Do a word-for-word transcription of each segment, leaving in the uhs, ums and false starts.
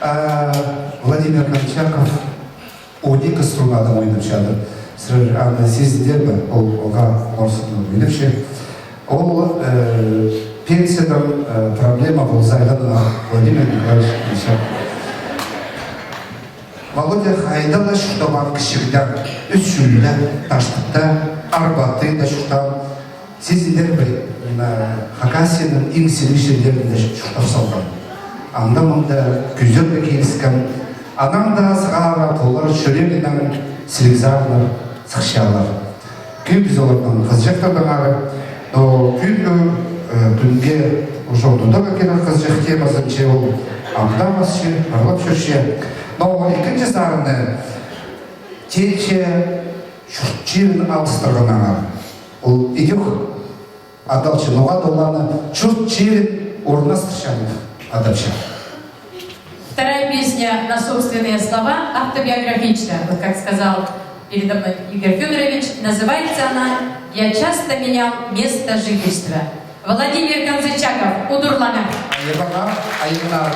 А Владимир Кончаков он ікі струнадаң ойнапчадыр. Сірер аны сизіндер бе? Ол, оға орыстың ойнапча. Ол, э, пенсиядаң, э, проблема полза, айланған Владимир Николаевич Кончаков. Володя хайда ла чуртабаан кічігдең, Ӱс Чӱлде, Таштыпта, Арбатта чуртаан. Сизіндер бе, мына Хакасияның иң сіліг чирлерінде чуртап салған. Анда-мында кӧзідерге киліскен. Анаң даа сығара полар чӱрегінең сіліг сарыннар сыхчалар. Кӧбізі оларның хызыҷахтарынаңар. Но пӱӱнгі, э, кӱнге уже тударға кирек хызыҷах темазын, че ол амдағ асча, парлап чӧрче. Но ікінҷі сарыны тее чурт чирін алыстырғаннаңар. Ол идӧк адалча, ноға-да ол аны чурт чирін орнастырчам адапча. Вторая песня на собственные слова, автобиографичная, вот как сказал передо мной Игорь Фёдорович, называется она «Я часто менял место жительства». Владимир Кончаков, удурлаңар. Айыбыңар, айыбыңар.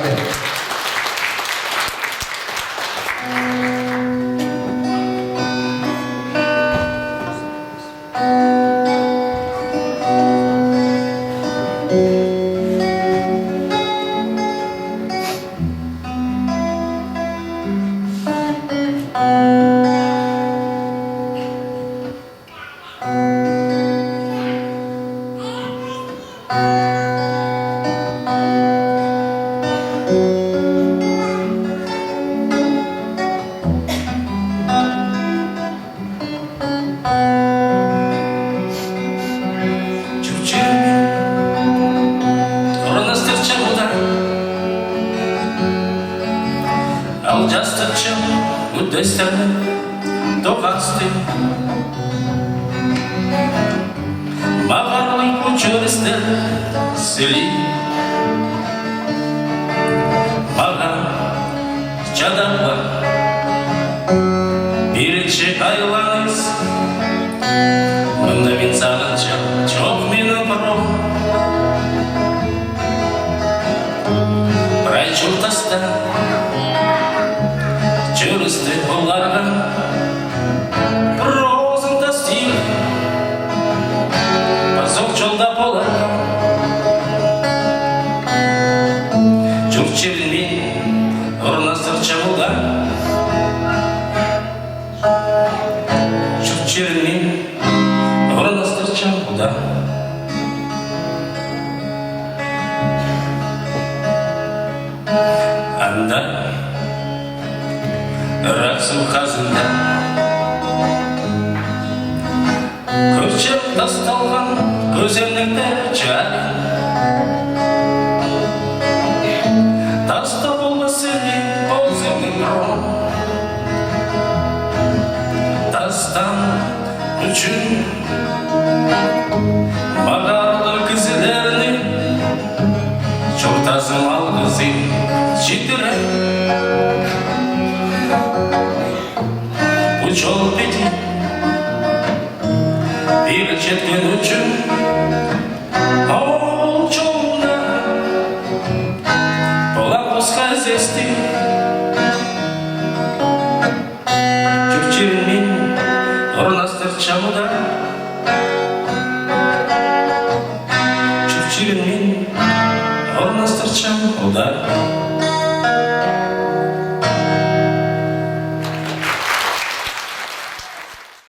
Чурт чирін орнастырчам удаа. Алҷастырчам ӱдестер, тоғастар. Мағарлығ пу чӧрістер сіліг. Мағаа чадап ла пирче айланыс. Мында мин сағынчам, чох минің пром. Прай чуртаста чӧрісті оларға проза тастир. Пазох чолда поларға. Чурт чирін мин орнастырчам удаа. Чурт чирін мин орнастырчам удаа. Анда, ырах суғ хазында, кӧрчем тасталған кӧзенектер чарин. Таста полбас сірер позыңның пром. Тастаан ӱчӱн мағаа ла кізілерні чуртазым алғызын читірем. Пу чол піди пирчеткен ӱчӱн ол чолда полар хосха ізестіг. Чурт чирін мин орнастырчам удаа.